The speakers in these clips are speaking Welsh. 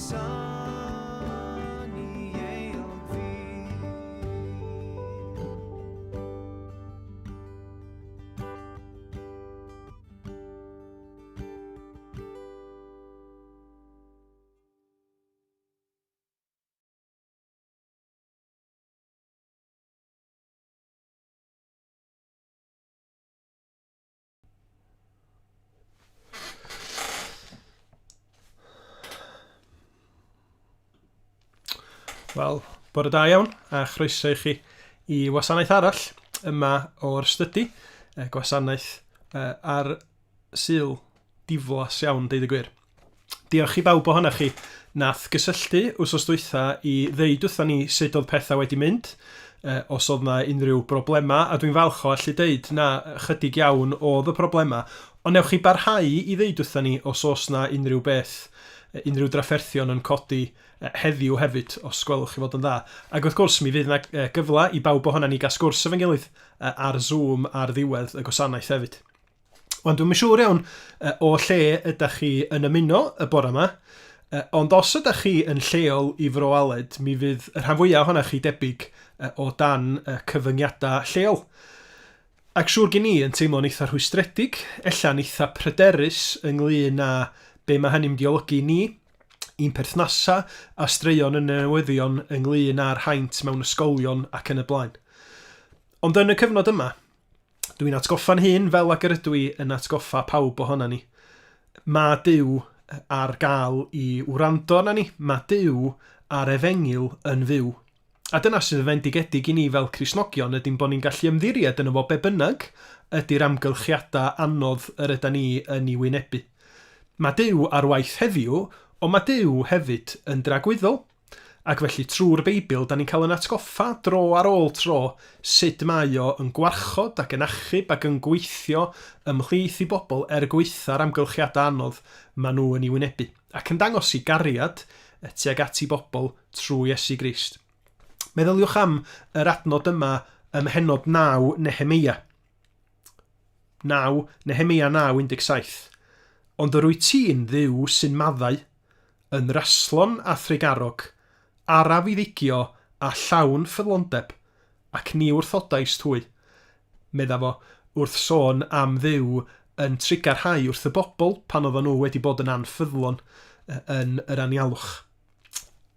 Sunny eog fi. Wel, bore da iawn, a chroeso i chi i wasanaeth arall yma o'r stydi, gwasanaeth ar Sul diflas iawn, deud y gwir. Diolch i bawb ohonoch chi nath gysylltu wsos dwytha i ddeud wrtha ni sut oedd pethau wedi mynd, os oedd 'na unrhyw broblemau, a dwi'n falch o allu deud na chydig iawn oedd y problemau, ond newch chi barhau i ddeud wrtha ni os oes 'na unrhyw beth, unrhyw drafferthion yn codi heddiw hefyd, os gwelwch chi fod yn dda. Ac wrth gwrs, mi fydd 'na gyfle i bawb ohonan ni gael sgwrs efo'n gilydd ar Zoom ar ddiwedd y gwasanaeth hefyd. Ond dwi'm yn siŵr iawn o lle ydach chi yn ymuno y bore yma, ond os ydach chi yn lleol i Fro Aled, mi fydd y rhan fwyaf ohonoch chi debyg o dan cyfyngiadau lleol. Ac siŵr gen i yn teimlo'n eitha rhwystredig, ella'n eitha pryderus ynglyn â be mae hynny'n mynd i olygu i ni, i'n perthnasau a straeon yn y newyddion ynglyn â'r haint mewn ysgolion ac yn y blaen. Ond yn y cyfnod yma, Dwi'n atgoffa'n hun fel ag yr ydw i yn atgoffa pawb ohonan ni. Mae Duw ar gael i wrando arna ni. Mae Duw a'r Efengyl yn fyw. A dyna sydd yn fendigedig i ni fel Cristnogion ydy'n bod ni'n gallu ymddiried yno fo be bynnag ydy'r amgylchiadau anodd yr yda ni yn ei wynebu. Mae Duw ar waith heddiw, ond mae Duw hefyd yn dragwyddol. Ac felly trwy'r Beibl, da ni'n cael yn atgoffa dro ar ôl tro sut mae o yn gwarchod ac yn achub ac yn gweithio ymhlith i bobl er gwaetha'r amgylchiadau anodd maen nhw yn ei wynebu, ac yn dangos i gariad tuag at i bobl trwy Iesu Grist. Meddyliwch am yr adnod yma ym mhennod 9 Nehemeia. 9, Nehemeia 9, 17. Ond yr wyt ti'n Dduw sy'n maddau, yn raslon a thrugarog, araf i ddigio a llawn ffyddlondeb, ac ni wrthodaist hwy, medda fo, wrth sôn am Dduw yn trugarhau wrth y bobl pan oedden nhw wedi bod yn anffyddlon yn yr anialwch.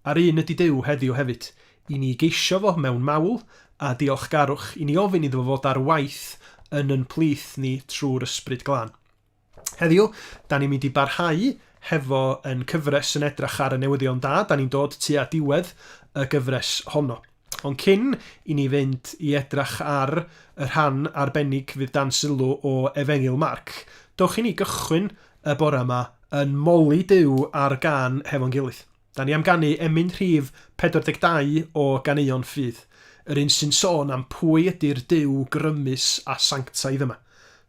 A'r un ydy Duw heddiw hefyd, i ni geisio fo mewn mawl a diolchgarwch, i ni ofyn iddo fo fod ar waith yn yn plith ni trwy'r Ysbryd Glân. Heddiw, da ni'n mynd i barhau hefo yn cyfres yn edrach ar y newyddion da. Da ni'n dod tua diwedd y gyfres honno. Ond cyn i ni fynd i edrach ar y rhan arbennig fydd dan sylw o Efengyl Marc, dowch i ni gychwyn y bore yma yn moli Duw ar gân hefo'n gilydd. Da ni am ganu emyn rhif 42 o Ganeuon Ffydd, yr un sy'n sôn am pwy ydy'r Duw grymus a sanctaidd yma.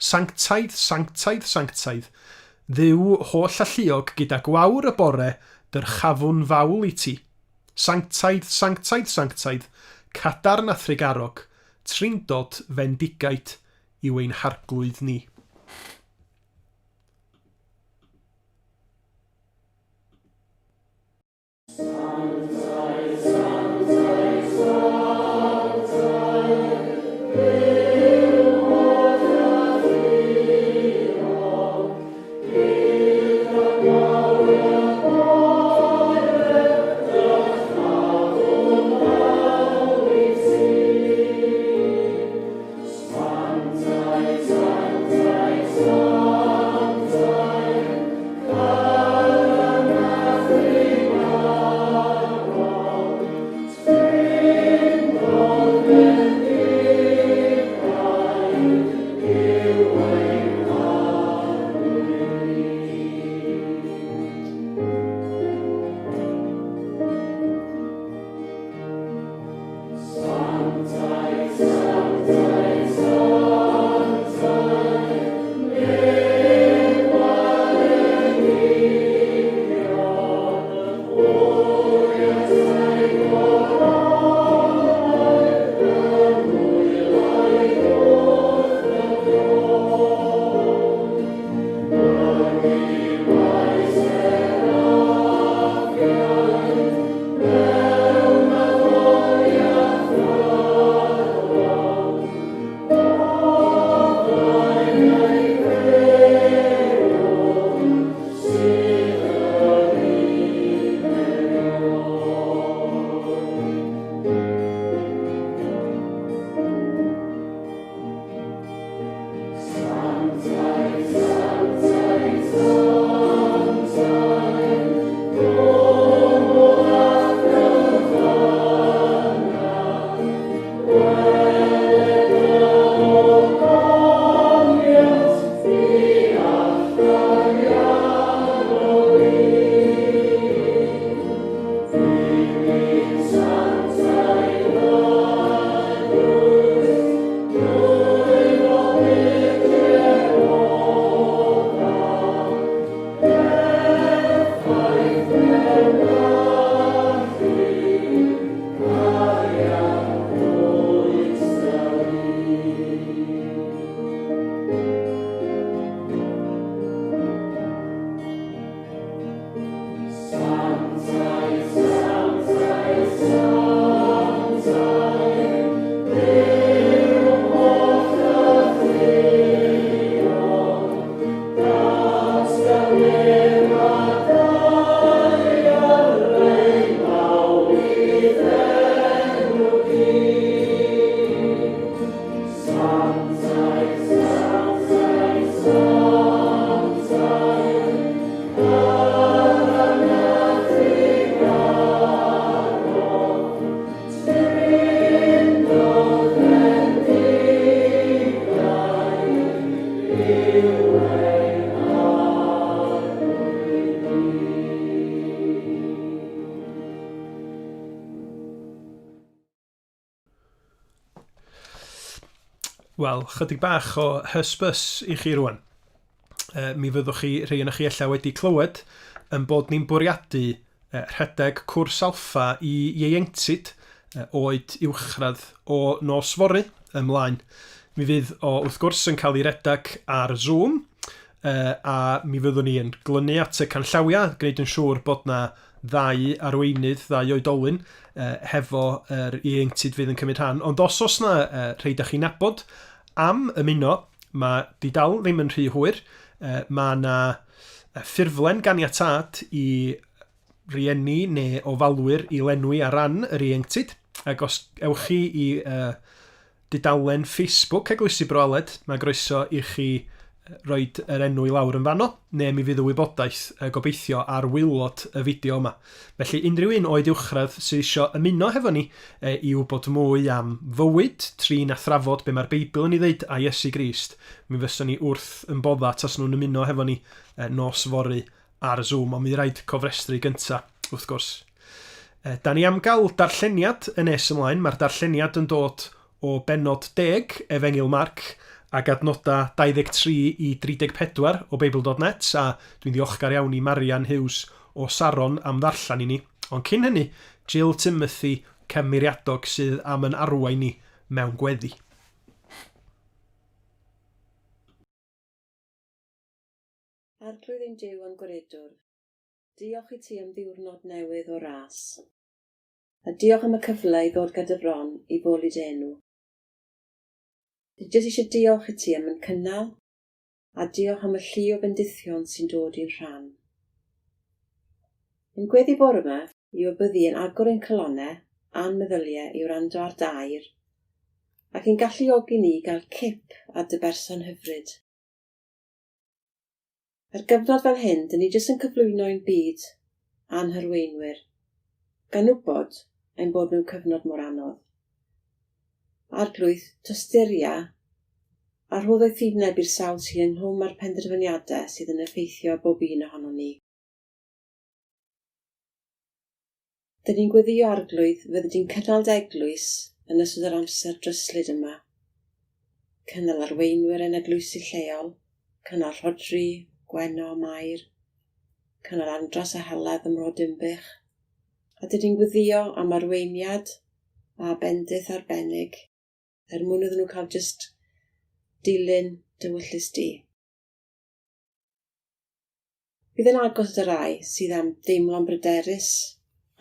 Sanctaidd, sanctaidd, sanctaidd, Dduw holl-alluog gyda gwawr y bore dyrchafwn fawl i ti. Sanctaidd, sanctaidd, sanctaidd, cadarn a thrugarog, trindod fendigaid yw ein Harglwydd ni. Sanctaidd, sanctaidd, sanctaidd, Duw holl-alluog, gyda gwawr y bore dyrchafwn fawl i ti. Sanctaidd, sanctaidd, Wel, chydig bach o hysbys i chi rwan. Uh, mi fyddwch chi, rhai yna chi ella wedi clywed, yn bod ni'n bwriadu uh, rhedeg cwrs alffa i ieuenctid uh, oed uwchradd o nos fory ymlaen. Mi fydd o wrth gwrs yn cael ei redeg ar Zoom, uh, a mi fyddwn ni yn glynu at y canllawiau, gwneud yn siŵr bod na ddau arweinydd, ddau oedolyn, uh, hefo yr ieuenctid fydd yn cymryd rhan. Ond os oes na uh, rhai da chi'n nabod am ymuno, mae di dal ddim yn rhy hwyr. Uh, mae na ffurflen ganiatâd i rieni neu ofalwyr i lenwi ar ran yr ieuenctid. Ac os ewch chi i uh, dudalen Facebook Eglwysi Bro Aled, mae groeso i chi roed yr enw i lawr yn fanno, neu mi fydd y wybodaeth gobeithio ar waelod y fideo yma. Felly unrhyw un oed uwchradd sydd eisiau ymuno hefo ni i wybod mwy am fywyd, trin a thrafod be mae'r Beibl yn ei ddeud a Iesu Grist, mi fyswn ni wrth yn bodda tas nhw'n ymuno hefo ni nos fory ar Zoom, ond mi rhaid cofrestru gynta, wrth gwrs. E, da ni am gael darlleniad yn nes ymlaen. Mae'r darlleniad yn dod o bennod 10 Efengyl Marc ac adnodau 23 i 34 o Beibl.net a dwi'n ddiolchgar iawn i Marian Hughes o Saron am ddarllen i ni. Ond cyn hynny, Jill Timothy Cefnmiriadog sydd am yn arwain ni mewn gweddi. Arglwydd ein Duw a'n Gwaredwr, diolch i ti am ddiwrnod newydd o ras. A diolch am y cyfle i ddod ger dy fron i foli dy enw. Dwi jyst eisiau diolch i ti am yn cynnal, a diolch am y llu o fendithion sy'n dod i'n rhan. Ein gweddi bore yma yw y byddi yn agor ein calonnau a'n meddyliau i wrando ar dy air, ac i'n galluogi ni i gael cip ar dy berson hyfryd. Ar gyfnod fel hyn, dyn ni jyst yn cyflwyno ein byd a'n harweinwyr, gan wybod ein bod mewn cyfnod mor anodd. Arglwydd, tosturia a rho ddoethineb i'r sawl sydd ynghlwm â'r penderfyniadau sydd yn effeithio ar bob un ohonon ni. Dyn ni'n gweddïo, Arglwydd, fyddi di'n cynnal dy eglwys yn ystod yr amser dryslyd yma. Cynnal arweinwyr yn eglwysi lleol, cynnal Rhodri, Gwenno a Mair, cynnal Andras a Heledd ym Mro Dinbych. A dyn ni'n gweddïo am arweiniad a bendith arbennig er mwyn iddyn nhw cael jyst dilyn dy wyllys di. Bydd yn agos at y rhai sydd am deimlo'n bryderus,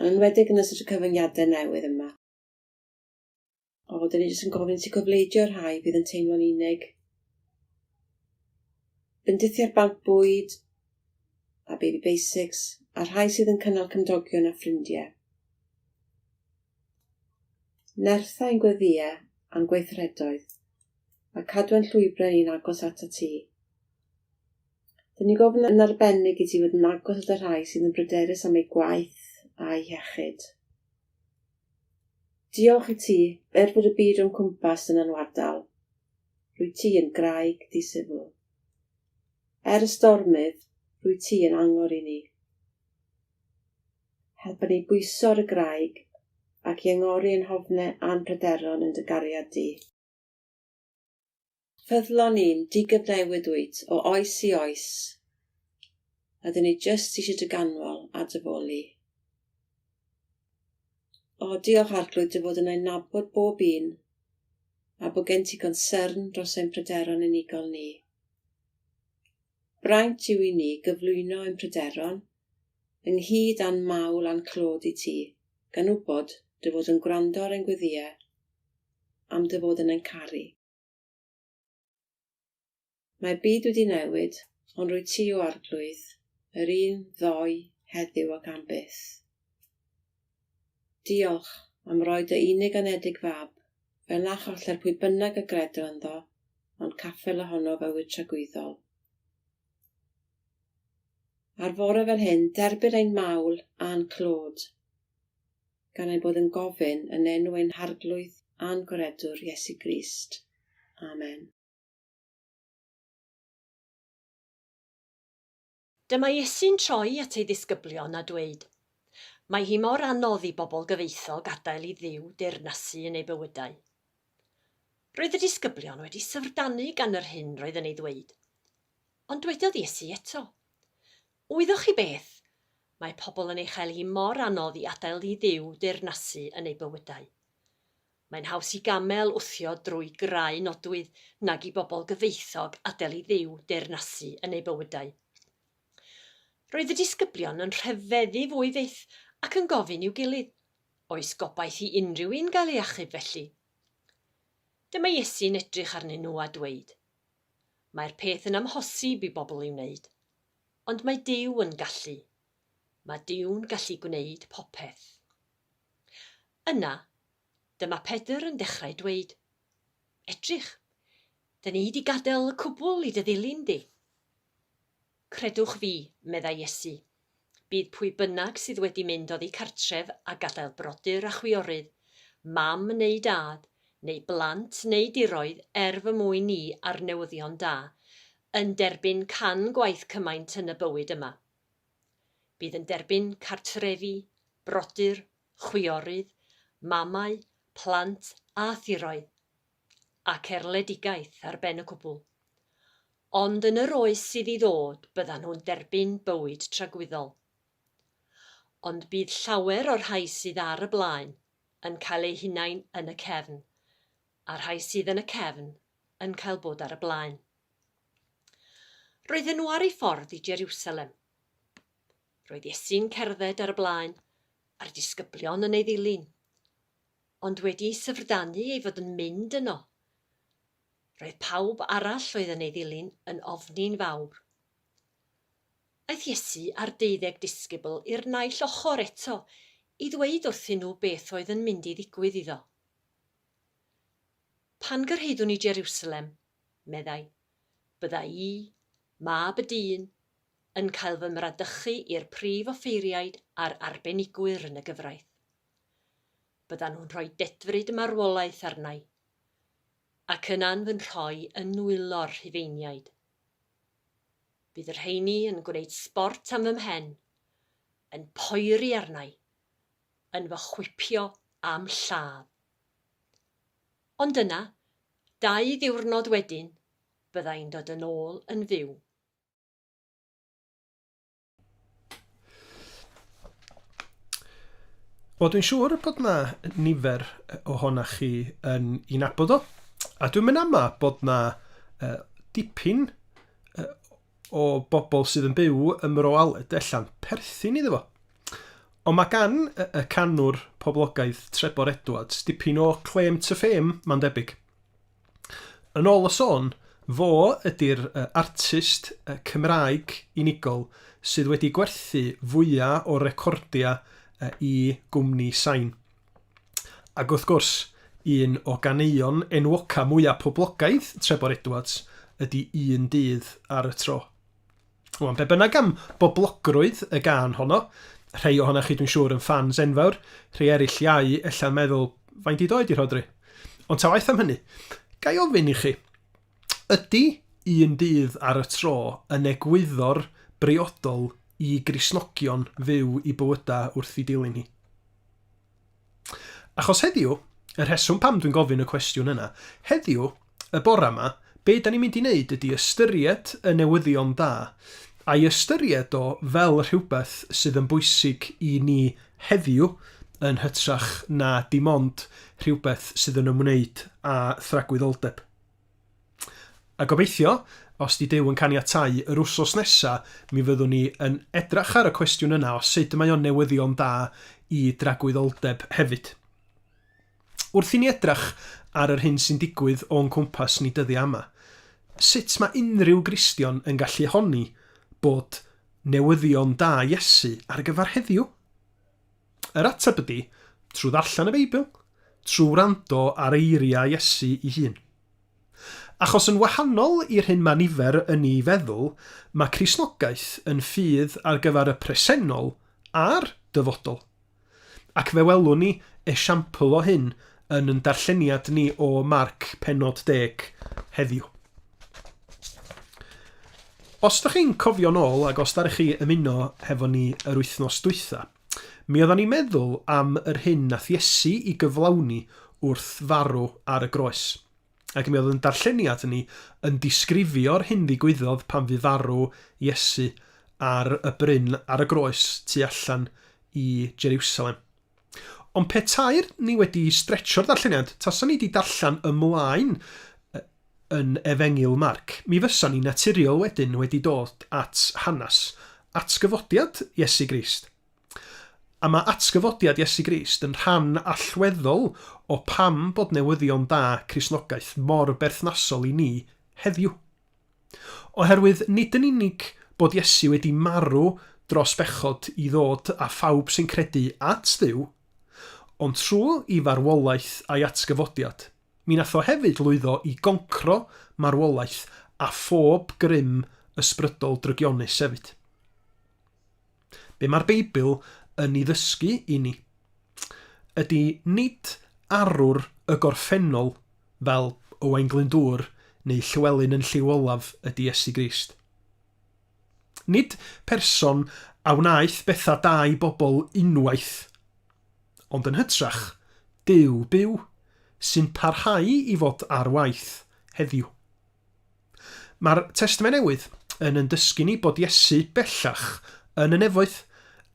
yn enwedig yn ystod y cyfyngiadau newydd yma. O, dyn ni jyst yn gofyn i ti cofleidio'r rhai fydd yn teimlo'n unig. Bendithiau'r banc bwyd a Baby Basics, a'r rhai sydd yn cynnal cymdogion a ffrindiau. Nertha ein gweddïau a'n gweithredoedd, a cadw ein llwybrau ni'n agos atat ti. Dyn ni'n gofyn yn arbennig i ti fod yn agos at y rhai sydd yn bryderus am eu gwaith a'u hiechyd. Diolch i ti, er fod y byd o'n cwmpas yn anwadal, rwyt ti yn graig ddisifl. Er y stormydd, rwyt ti yn angor i ni. Helpa ni bwyso ar y graig ac i angori ein hofnau a'n pryderon yn dy gariad di. Ffyddlon un, digyfnewid wyt, o oes i oes, a dyn ni jyst eisiau dy ganmol a dy foli. O, diolch Arglwydd dy fod yn ein nabod bob un, a bod gen ti gonsyrn dros ein pryderon unigol ni. Braint yw i ni gyflwyno ein pryderon, ynghyd â'n mawl a'n clod i ti, gan wybod dy fod yn gwrando ar ein gweddïau am dy fod yn ein caru. Mae'r byd wedi newid, ond rwyt ti, O Arglwydd, yr un ddoe, heddiw ac am byth. Diolch am roi dy unig anedig fab, fel na choller pwy bynnag a gredo ynddo, ond caffael ohono fywyd tragwyddol. Ar fore fel hyn, derbyn ein mawl a'n clod, gan ein bod yn gofyn yn enw ein Harglwydd a'n Gwaredwr Iesu Grist. Amen. Dyma Iesu'n troi at ei ddisgyblion a dweud, Mae hi mor anodd i bobl gyfoethog adael i Dduw deyrnasu yn eu bywydau. Roedd y disgyblion wedi syfrdanu gan yr hyn roedd yn ei ddweud. Ond dwedodd Iesu eto, Wyddoch chi beth? Mae pobl yn ei chael hi mor anodd i adael i Dduw deyrnasu yn eu bywydau. Mae'n haws i gamel wthio drwy grau nodwydd nag i bobl gyfoethog adael i Dduw deyrnasu yn eu bywydau. Roedd y disgyblion yn rhyfeddu fwy fyth ac yn gofyn i'w gilydd, Oes gobaith i unrhyw un gael ei achub felly? Dyma Iesu'n edrych arnyn nhw a dweud, Mae'r peth yn amhosib i bobl ei wneud, ond mae Duw yn gallu. Mae Duw'n gallu gwneud popeth. Yna, dyma Pedr yn dechrau dweud, Edrych, dyn ni 'di gadael y cwbl i dy ddilyn di. Credwch fi, meddai Iesu, bydd pwy bynnag sydd wedi mynd oddi cartref a gadael brodyr a chwiorydd, mam neu dad, neu blant neu diroedd er fy mwyn i a'r newyddion da, yn derbyn can gwaith cymaint yn y bywyd yma. Bydd yn derbyn cartrefi, brodyr, chwiorydd, mamau, plant a thiroedd, ac erledigaeth ar ben y cwbl. Ond yn yr oes sydd i ddod byddan nhw'n derbyn bywyd tragwyddol. Ond bydd llawer o'r rhai sydd ar y blaen yn cael eu hunain yn y cefn, a'r rhai sydd yn y cefn yn cael bod ar y blaen. Roedden nhw ar eu ffordd i Jeriwsalem. Roedd Iesu'n cerdded ar y blaen, a'r disgyblion yn ei ddilyn. ond wedi ei syfrdanu ei fod yn mynd yno. Roedd pawb arall oedd yn ei ddilyn yn ofni'n fawr. Aeth Iesu a'r deuddeg disgybl i'r naill ochr eto i ddweud wrthyn nhw beth oedd yn mynd i ddigwydd iddo. Pan gyrhaeddwn i Jeriwsalem, meddai, bydda i, mab y dyn, yn cael fy mradychu i'r prif offeiriaid a'r arbenigwyr yn y gyfraith. Byddan nhw'n rhoi dedfryd marwolaeth arna i, ac yna'n fy nrhoi yn nwylo'r Rhufeiniaid. Bydd y rheini yn gwneud sbort am fy mhen, yn poeri arna i, yn fy chwipio a'm lladd. Ond yna, dau ddiwrnod wedyn, bydda i'n dod yn ôl yn fyw. Wel, dwi'n siŵr bod na nifer ohonach chi yn ei nabod o. A dwi'n mynd ama bod na uh, dipyn uh, o bobl sydd yn byw ym Mro Aled ella'n perthyn iddo fo. Ond mae gan y, y canwr poblogaidd Trebor Edwards dipyn o claim to fame, mae'n debyg. Yn ôl y sôn, fo ydy'r artist Cymraeg unigol sydd wedi gwerthu fwya o recordia i gwmni Sain. Ac wrth gwrs, un o ganeuon enwoca mwya poblogaidd Trebor Edwards ydy Un Dydd ar y Tro. Wan, be bynnag am boblogrwydd y gân honno, rhei ohonoch chi dwi'n siŵr yn ffans enfawr, rhei eraill iau ella'n meddwl, faint i doed i Rhodri? Ond ta waeth am hynny, ga i ofyn i chi, ydy un dydd ar y tro yn egwyddor briodol i Gristnogion fyw i bywydau wrth i dilyn hi? Achos heddiw, y rheswm pam dwi'n gofyn y cwestiwn yna, heddiw, y bora 'ma, be 'da ni'n mynd i wneud ydy ystyried y newyddion da, a'i ystyried o fel rhywbeth sydd yn bwysig i ni heddiw yn hytrach na dim ond rhywbeth sydd yn ymwneud â thragwyddoldeb. A gobeithio, os 'di Duw yn caniatáu, yr wsos nesa mi fyddwn ni yn edrach ar y cwestiwn yna o sut mae o'n newyddion da i dragwyddoldeb hefyd. Wrth i ni edrach ar yr hyn sy'n digwydd o'n cwmpas ni dyddia yma, sut mae unrhyw Gristion yn gallu honni bod newyddion da Iesu ar gyfer heddiw? Yr ateb ydy, trwy ddarllen y Beibl, trwy wrando ar eiriau Iesu ei hun. Achos yn wahanol i'r hyn mae nifer yn ei feddwl, mae Cristnogaeth yn ffydd ar gyfer y presennol a'r dyfodol. Ac fe welwn ni esiampl o hyn yn yn darlleniad ni o Marc pennod deg heddiw. Os da chi'n cofio nôl ac os ddaru chi ymuno hefo ni yr wythnos dwytha, mi oeddan ni'n meddwl am yr hyn nath Iesu i gyflawni wrth farw ar y groes. Ac mi oedd yn darlleniad ni yn disgrifio'r hyn ddigwyddodd pan fu farw Iesu ar y bryn ar y groes tu allan i Jeriwsalem. Ond petai'r ni wedi stretsio'r darlleniad, tasan ni wedi darllen ymlaen yn Efengyl Marc, mi fysan ni naturiol wedyn wedi dod at hanes atgyfodiad Iesu Grist. A mae atgyfodiad Iesu Grist yn rhan allweddol o pam bod newyddion da Cristnogaeth mor berthnasol i ni heddiw. Oherwydd nid yn unig bod Iesu wedi marw dros bechod i ddod â phawb sy'n credu at Dduw, ond trwy i farwolaeth a'i atgyfodiad, mi nath o hefyd lwyddo i goncro marwolaeth a phob grym ysbrydol drygionus hefyd. Be mae'r Beibl yn ei ddysgu i ni ydy nid arwr y gorffennol fel Owain Glyndŵr neu Llywelyn yn Llyw Olaf ydy Iesu Grist. Nid person a wnaeth bethau da i bobl unwaith, ond yn hytrach, Duw byw, sy'n parhau i fod ar waith heddiw. Mae'r Testament Newydd yn yn dysgu ni bod Iesu bellach yn y nefoedd,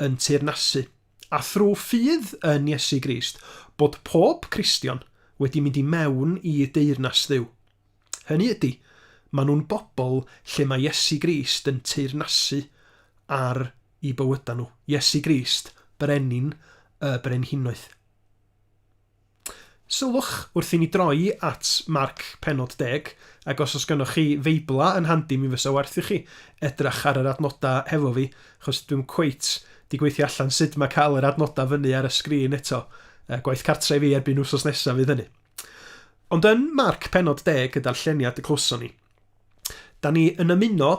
yn teyrnasu, a thrwy ffydd yn Iesu Grist, bod pob Cristion wedi mynd i mewn i deyrnas Dduw. Hynny ydy, maen nhw'n bobl lle mae Iesu Grist yn teyrnasu ar i bywydau nhw. Iesu Grist, Brenin y Brenhinoedd. Sylwch, wrth i ni droi at Marc pennod deg, ac os oes gynnoch chi Feibla yn handi mi fysa werth i chi edrach ar yr adnodau hefo fi, achos dwi'm cweit 'di gweithio allan sut mae cael yr adnodau fyny ar y sgrin eto. Gwaith cartre i fi erbyn wsos nesaf fydd hynny. Ond yn Marc pennod deg y darlleniad y clywson ni, da ni yn ymuno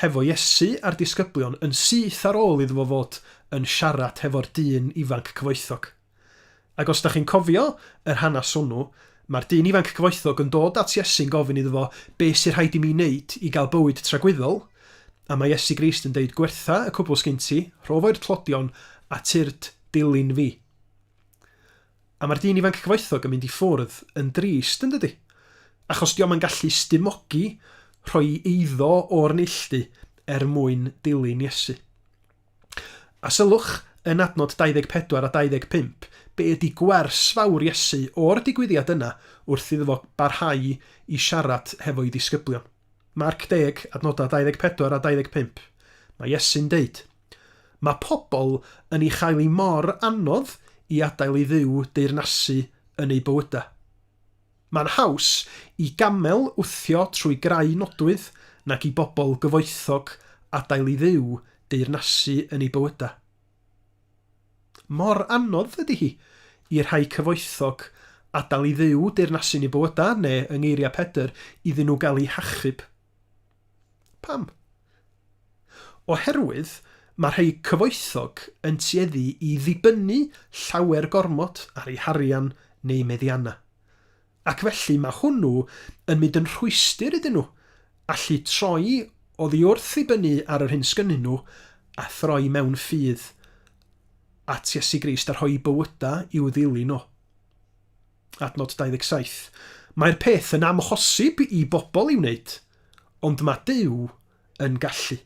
hefo Iesu a'r disgyblion yn syth ar ôl iddo fo fod yn siarad hefo'r dyn ifanc cyfoethog. Ac os da chi'n cofio yr hanes hwnnw, mae'r dyn ifanc cyfoethog yn dod at Iesu'n gofyn iddo fo be sy'n rhaid i mi wneud i gael bywyd tragwyddol, a mae Iesu Grist yn deud gwertha y cwbl sgin ti, rho fo i'r tlodion, a tyrd dilyn fi. A mae'r dyn ifanc cyfoethog yn mynd i ffwrdd yn drist, yn dydi? Achos dio'm yn gallu stumogi rhoi eiddo o'r neilltu er mwyn dilyn Iesu. A sylwch, yn adnod 24 a 25, be ydy gwers fawr Iesu o'r digwyddiad yna wrth iddo fo barhau i siarad hefo'i ddisgyblion. Marc 10, adnodau 24 a 25. Mae Iesu'n deud, Mae pobl yn ei chael hi mor anodd i adael i Dduw deyrnasu yn eu bywydau. Mae'n haws i gamel wthio trwy grau nodwydd nag i bobl gyfoethog adael i Dduw deyrnasu yn eu bywydau. Mor anodd ydy hi i'r rhai cyfoethog adael i Dduw deyrnasu yn eu bywydau, neu, yng ngeiriau Pedr, iddyn nhw gael eu hachub. Pam? Oherwydd mae rhai cyfoethog yn tueddu i ddibynnu llawer gormod ar eu harian neu meddiannau. Ac felly mae hwnnw yn mynd yn rhwystr iddyn nhw allu troi oddi wrth ddibynnu ar yr hyn sgynnyn nhw a throi mewn ffydd at Iesu Grist a rhoi bywydau i'w ddilyn o. Adnod 27. Mae'r peth yn amhosib i bobl ei wneud, ond mae Duw yn gallu.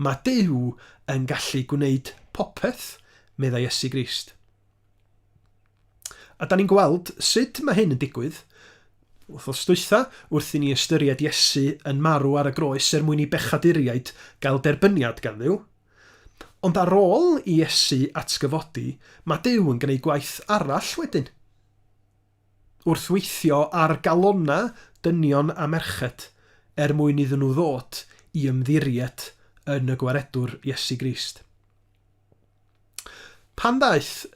Mae Duw yn gallu gwneud popeth, meddai Iesu Grist. A da ni'n gweld sut mae hyn yn digwydd. Wythnos dwytha, wrth i ni ystyried Iesu yn marw ar y groes er mwyn i bechaduriaid gael derbyniad gan Dduw. Ond ar ôl i Iesu atgyfodi, mae Duw yn gwneud gwaith arall wedyn. Wrth weithio ar galonnau dynion a merched er mwyn iddyn nhw ddod i ymddiried yn y Gwaredwr Iesu Grist. Pan ddaeth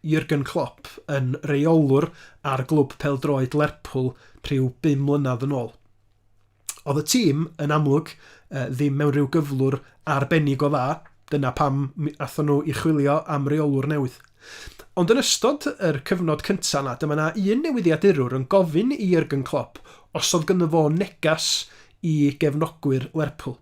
Jurgen Klopp yn reolwr ar glwb pêl-droed Lerpwl rhyw bum mlynedd yn ôl, Oedd y tîm, yn amlwg, ddim mewn rhyw gyflwr arbennig o dda, dyna pam athon nhw i chwilio am reolwr newydd. Ond yn ystod yr cyfnod cynta 'na, dyma 'na un newyddiadurwr yn gofyn i Jurgen Klopp os oedd gynno fo negas i gefnogwyr Lerpwl.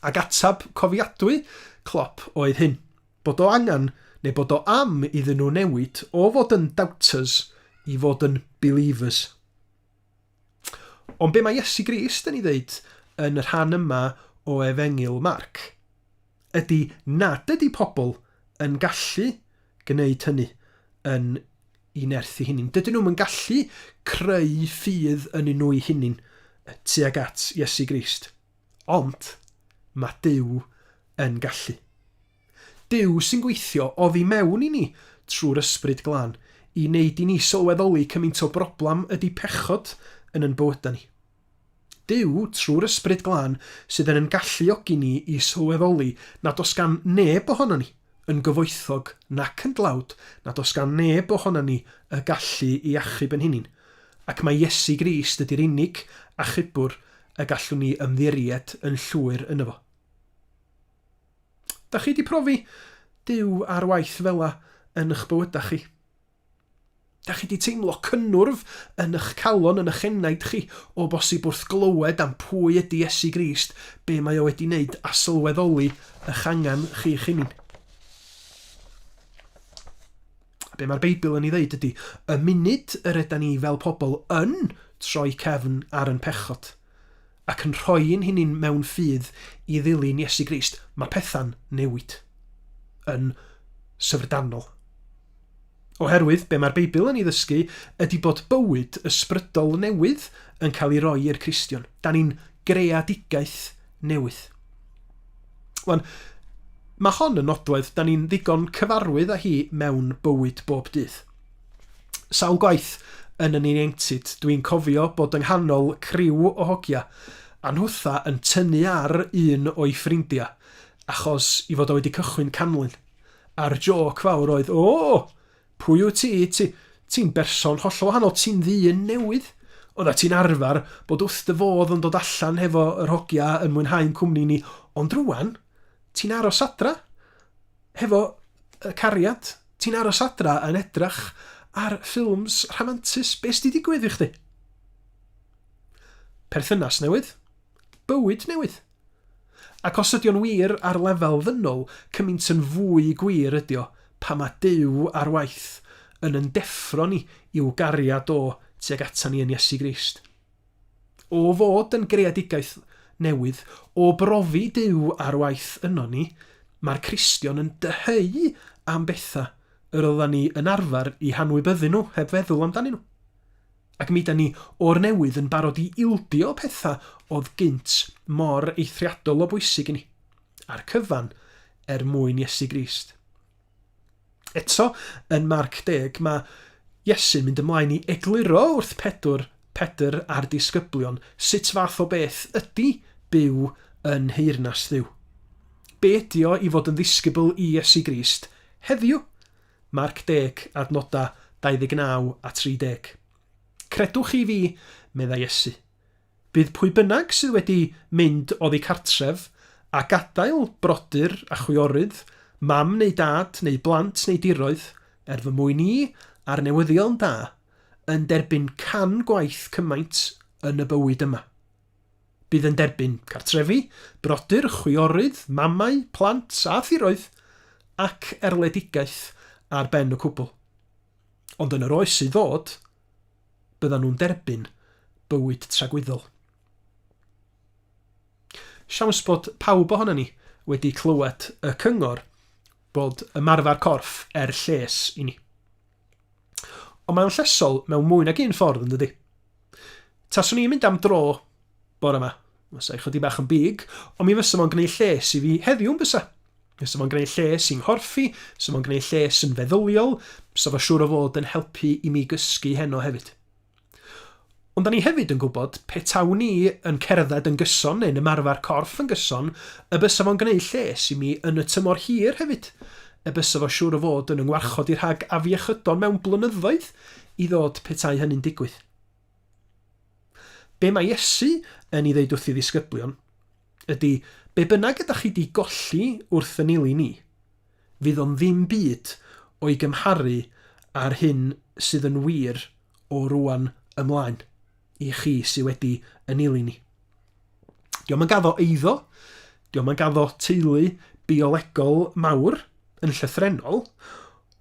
Ac ateb cofiadwy Klopp oedd hyn, bod o angen, neu bod o am iddyn nhw newid o fod yn doubters i fod yn believers. Ond be mae Iesu Grist yn ei ddeud yn y rhan yma o Efengyl Marc ydy nad ydy pobl yn gallu gwneud hynny yn i nerth eu hunain. Dydyn nhw'm yn gallu creu ffydd yn nhw eu hunain tuag at Iesu Grist. Ond mae Duw yn gallu. Duw sy'n gweithio oddi mewn i ni trwy'r Ysbryd Glân i wneud i ni sylweddoli cymaint o broblam ydy pechod yn yn bywydau ni. Duw, trwy'r Ysbryd Glân, sydd yn yn galluogi ni i sylweddoli nad oes gan neb ohonon ni, yn gyfoethog nac yn dlawd, nad oes gan neb ohonon ni y gallu i achub yn hunin, ac mai Iesu Grist ydy'r unig achubwr y gallwn ni ymddiried yn llwyr yno fo. Da chi 'di profi Duw ar waith fela yn ych bywydau chi? Da chi 'di teimlo cynnwrf yn ych calon, yn ych enaid chi, o bosib wrth glywed am pwy ydy Iesu Grist, be mae o wedi wneud, a sylweddoli ych angen chi'ch hunin. A be mae'r Beibl yn ei ddeud ydy, y munud yr yda ni fel pobl yn troi cefn ar yn pechod, ac yn rhoi ein hunin mewn ffydd i ddilyn Iesu Grist, mae pethau'n newid. Yn syfrdanol. Oherwydd, be mae'r Beibl yn ei ddysgu ydy bod bywyd ysbrydol newydd yn cael ei roi i'r Cristion. Da ni'n greadigaeth newydd. Wan, mae hon yn nodwedd da ni'n ddigon cyfarwydd â hi mewn bywyd bob dydd. Sawl gwaith yn yn ieuenctid, dwi'n cofio bod yng nghanol criw o hogia, a nhwtha yn tynnu ar un o'i ffrindia, achos i fod o wedi cychwyn canlyn. A'r jôc fawr oedd, O! Pwy wyt ti? Ti, ti'n berson hollol wahanol, ti'n ddyn newydd. Oeddat ti'n arfer bod wrth dy fodd yn dod allan hefo yr hogia yn mwynhau'n cwmni ni, ond rwan, ti'n aros adra hefo y cariad, ti'n aros adra yn edrach ar ffilms rhamantus, be sy 'di digwydd i chdi? Perthynas newydd, bywyd newydd. Ac os ydy o'n wir ar lefel ddynol, cymaint yn fwy gwir ydy o pan mae Duw ar waith yn yn deffro ni i'w gariad o tuag atan ni yn Iesu Grist. O fod yn greadigaeth newydd, o brofi Duw ar waith ynon ni, mae'r Cristion yn dyheu am bethau yr oeddan ni yn arfer i hanwybyddu nhw heb feddwl amdanyn nhw. Ac mi 'dan ni o'r newydd yn barod i ildio pethau oedd gynt mor eithriadol o bwysig i ni. A'r cyfan er mwyn Iesu Grist. Eto, yn Marc 10, mae Iesu'n mynd ymlaen i egluro wrth Pedr, Pedr a'r disgyblion sut fath o beth ydy byw yn nheyrnas Dduw. Be ydy o i fod yn ddisgybl i Iesu Grist heddiw? Marc 10, adnodau 29 a 30. Credwch chi fi, meddai Iesu. Bydd pwy bynnag sydd wedi mynd oddi cartref a gadael brodyr a chwiorydd, mam neu dad neu blant neu diroedd, er fy mwyn i a'r newyddion da, yn derbyn can gwaith cymaint yn y bywyd yma. Bydd yn derbyn cartrefi, brodyr, chwiorydd, mamau, plant a thiroedd, ac erledigaeth ar ben y cwbl. Ond yn yr oes sydd ddod, byddan nhw'n derbyn bywyd tragwyddol. Siawns bod pawb ohonon ni wedi clywed y cyngor bod ymarfer corff er lles i ni. Ond mae o'n llesol mewn mwy nag un ffordd, yn dydi? Taswn i'n mynd am dro bore yma, fysa i chydig bach yn big, ond mi fysa fo'n gwneud lles i fi heddiw yn bysa. Fysa fo'n gwneud lles i'n nghorff i, fysa fo'n gwneud lles yn feddyliol, fysa fo siŵr o fod yn helpu i mi gysgu heno hefyd. Ond da ni hefyd yn gwybod, petawn i yn cerdded yn gyson neu'n ymarfer corff yn gyson, y bysa fo'n gwneud lles i mi yn y tymor hir hefyd. Y bysa fo siŵr o fod yn 'y ngwarchod i rhag afiechydon mewn blynyddoedd i ddod petai hynny'n digwydd. Be mae Iesu yn ei ddeud wrth ei ddisgyblion ydy, be bynnag ydach chi 'di golli wrth 'y nilyn i, fydd o'n ddim byd o'i gymharu â'r hyn sydd yn wir o rŵan ymlaen i chi sy wedi 'y nilyn i. Dio'm yn gaddo eiddo, dio'm yn gaddo teulu biolegol mawr yn llythrennol,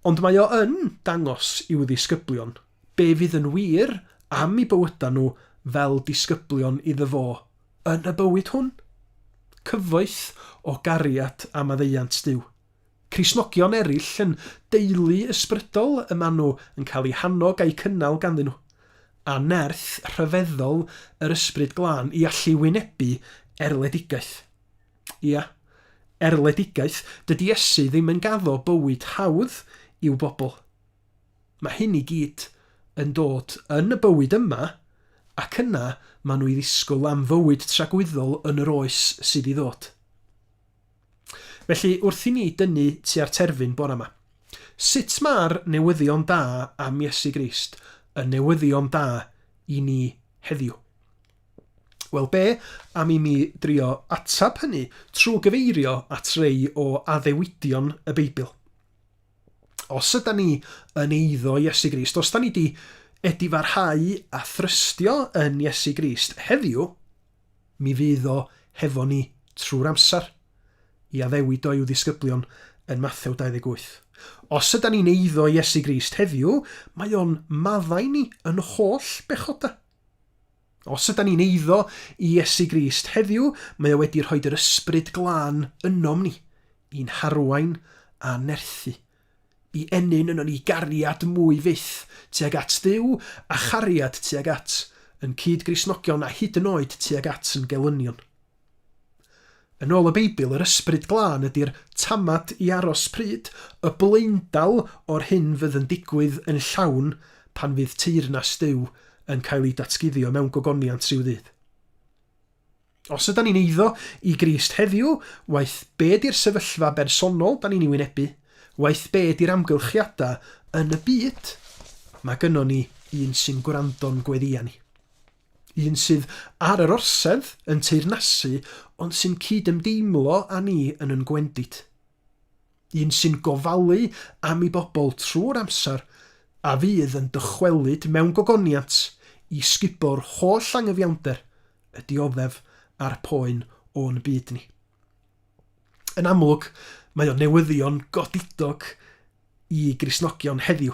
ond mae o yn dangos i'w ddisgyblion be fydd yn wir am eu bywydau nhw fel disgyblion iddo fo yn y bywyd hwn? Cyfoeth o gariad a maddeuant Duw. Cristnogion eraill yn deulu ysbrydol y maen nhw yn cael eu hannog a'u cynnal ganddyn nhw, a nerth rhyfeddol yr Ysbryd Glân i allu wynebu erledigaeth. Ia, erledigaeth, dydy Iesu ddim yn gaddo bywyd hawdd i'w bobl. Mae hyn i gyd yn dod yn y bywyd yma, ac yna maen nhw i ddisgwyl am fywyd tragwyddol yn yr oes sydd i ddod. Felly, wrth i ni dynnu tua'r terfyn bore 'ma, sut mae'r newyddion da am Iesu Grist yn newyddion da i ni heddiw? Wel, be am i mi drio ateb hynny trwy gyfeirio at rei o addewidion y Beibl? Os yda ni yn eiddo Iesu Grist, os da ni di edifarhau a thrystio yn Iesu Grist heddiw, Mi fydd o hefo ni trwy'r amser, i addewid o i'w ddisgyblion yn Mathew 28. Os ydan ni'n eiddo Iesu Grist heddiw, mae o'n maddau ni yn holl bechodau. Os ydan ni'n eiddo i Iesu Grist heddiw, mae o wedi rhoid yr Ysbryd Glân ynom ni, i'n harwain a nerthu. i ennyn ynon ni gariad mwy fyth tuag at Dduw a chariad tuag at yn cyd-Gristnogion a hyd yn oed tuag at yn gelynion. Yn ôl y Beibl, yr Ysbryd Glân ydy'r tamad i aros pryd, y blaendal o'r hyn fydd yn digwydd yn llawn pan fydd teyrnas Duw yn cael ei datguddio mewn gogoniant rhyw ddydd. Os ydan ni'n eiddo i Grist heddiw, waeth be di'r sefyllfa bersonol da ni'n ei wynebu, waeth be di'r amgylchiadau yn y byd, mae gynnon ni un sy'n gwrando'n gweddïau ni. Un sydd ar yr orsedd yn teyrnasu ond sy'n cyd-ymdeimlo â ni yn yn gwendid. Un sy'n gofalu am ei bobl trwy'r amser a fydd yn dychwelyd mewn gogoniant i sgubo'r holl angyfiawnder y dioddef a'r poen o'n byd ni. Yn amlwg, mae o'n newyddion godidog i Gristnogion heddiw.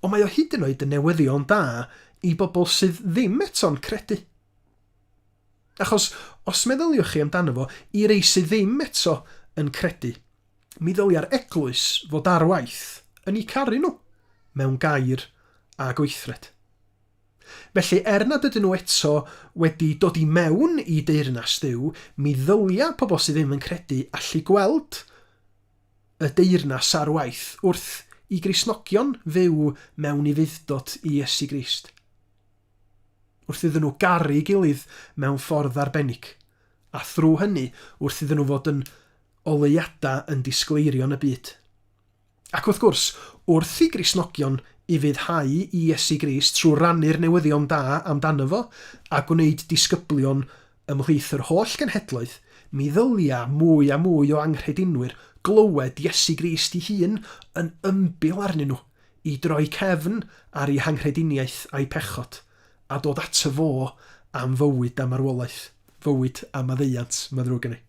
Ond mae o hyd yn oed yn newyddion da i bobl sydd ddim eto'n credu. Achos, os meddyliwch chi amdano fo, i rei sydd ddim eto yn credu, mi ddylia'r eglwys fod ar waith yn eu caru nhw, mewn gair a gweithred. Felly, er nad ydyn nhw eto wedi dod i mewn i deyrnas Dduw, mi ddylia pobl sydd ddim yn credu allu gweld y deyrnas ar waith wrth i Gristnogion fyw mewn ufudd-dod i Iesu Grist. Wrth iddyn nhw garu'i gilydd mewn ffordd arbennig, a thrwy hynny wrth iddyn nhw fod yn oleuadau yn disgleirio yn y byd. Ac wrth gwrs, wrth i Gristnogion ufuddhau i Iesu Grist trwy rannu'r newyddion da amdano fo a gwneud disgyblion ymhlith yr holl genhedloedd, mi ddylia mwy a mwy o anghredinwyr glywed Iesu Grist ei hun yn ymbil arnyn nhw i droi cefn ar eu hanghrediniaeth a'u pechod, a dod ato fo am fywyd a marwolaeth, fywyd a maddeuant, mae'n ddrwg gen i.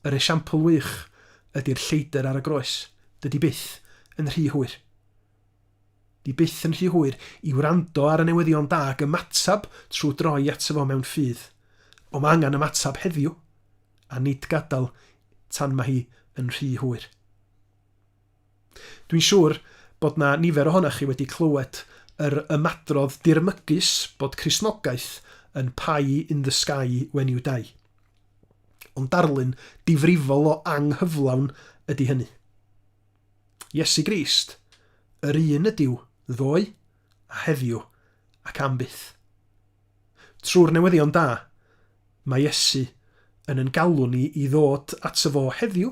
Yr esiampl wych ydy'r lleidr ar y groes, dydy byth yn rhy hwyr. Di byth yn rhy hwyr i wrando ar y newyddion da ac ymateb trwy droi ato fo mewn ffydd. Ond mae angen ymateb heddiw, a nid gadael tan mae hi yn rhy hwyr. Dwi'n siŵr bod 'na nifer ohonoch chi wedi clywed yr ymadrodd dirmygus bod Cristnogaeth yn pie in the sky when you die. Ond darlun difrifol o anghyflawn ydy hynny. Iesu Grist, yr un ydyw ddoe a heddiw ac am byth. Trwy'r newyddion da, mae Iesu yn yn galw ni i ddod ato fo heddiw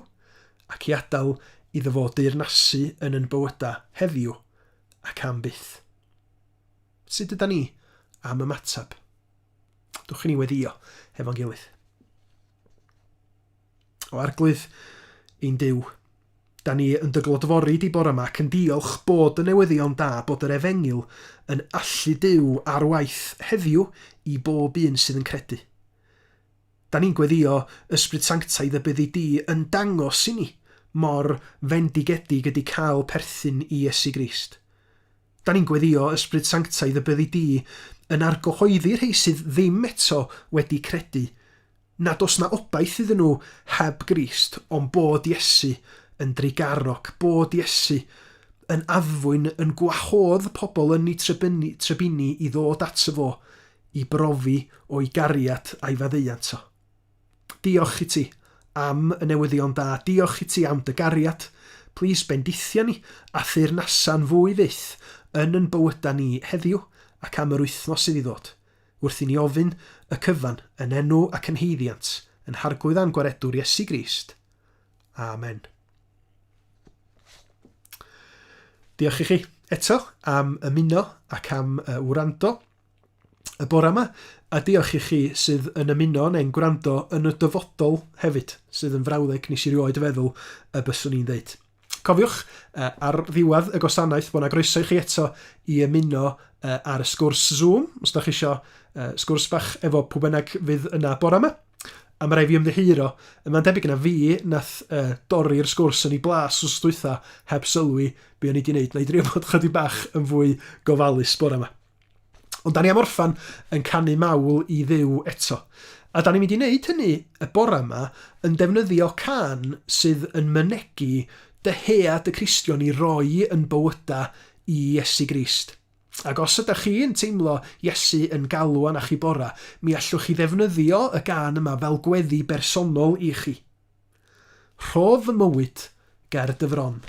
ac i adael iddo fo deyrnasu yn yn bywydau heddiw ac am byth. Sut yda ni am ymateb? Dwch i ni weddio hefo'n gilydd. O Arglwydd ein Duw, da ni yn dy glodfori di bore yma ac yn diolch bod y newyddion da bod yr efengyl yn allu Duw ar waith heddiw i bob un sydd yn credu. Da ni'n gweddio Ysbryd Sanctaidd y byddi di yn dangos i ni mor fendigedig ydy cael perthyn i Iesu Grist. Da ni'n gweddio Ysbryd Sanctaidd y byddi di yn argyhoeddi rhei sydd ddim eto wedi credu, nad oes 'na obaith iddyn nhw heb Grist, ond bod Iesu yn drugarog, bod Iesu yn addfwyn, yn gwahodd pobl yn eu trybini i ddod ato fo i brofi o'i gariad a'i faddeuant o. Diolch i ti am y newyddion da, diolch i ti am dy gariad. Plîs bendithia ni a theyrnasa'n fwy fyth yn yn bywyda ni heddiw ac am yr wythnos sydd i ddod, wrth i ni ofyn y cyfan yn enw ac yn haeddiant yn Harglwydd a'n Gwaredwr Iesu Grist. Amen. Diolch i chi eto am ymuno ac am wrando y bore yma, a diolch i chi sydd yn ymuno neu'n gwrando yn y dyfodol hefyd, sydd yn frawddeg nes i rioed feddwl y byswn i'n ddeud. Cofiwch, ar ddiwedd y gwasanaeth, bod yna groeso i chi eto i ymuno ar y sgwrs Zoom, os da chi eisiau sgwrs bach efo pwy bynnag fydd yna bore yma. A mae rhaid fi ymddiheuro, mae'n debyg na fi nath dorri'r sgwrs yn ei blas wsos dwytha heb sylwi be o'n i wedi wneud. Na i drio bod chydig bach yn fwy gofalus bore yma. Ond da ni am orffan yn canu mawl i Dduw eto. A da ni'n mynd i wneud hynny y bore yma yn defnyddio cân sydd yn mynegi dyhead y Cristion i roi yn bywyda i Iesu Grist. Ac os ydych chi'n teimlo Iesu yn galw arnach chi bora, mi allwch chi ddefnyddio y gân yma fel gweddi bersonol i chi. Rhof fy mywyd ger dy fron.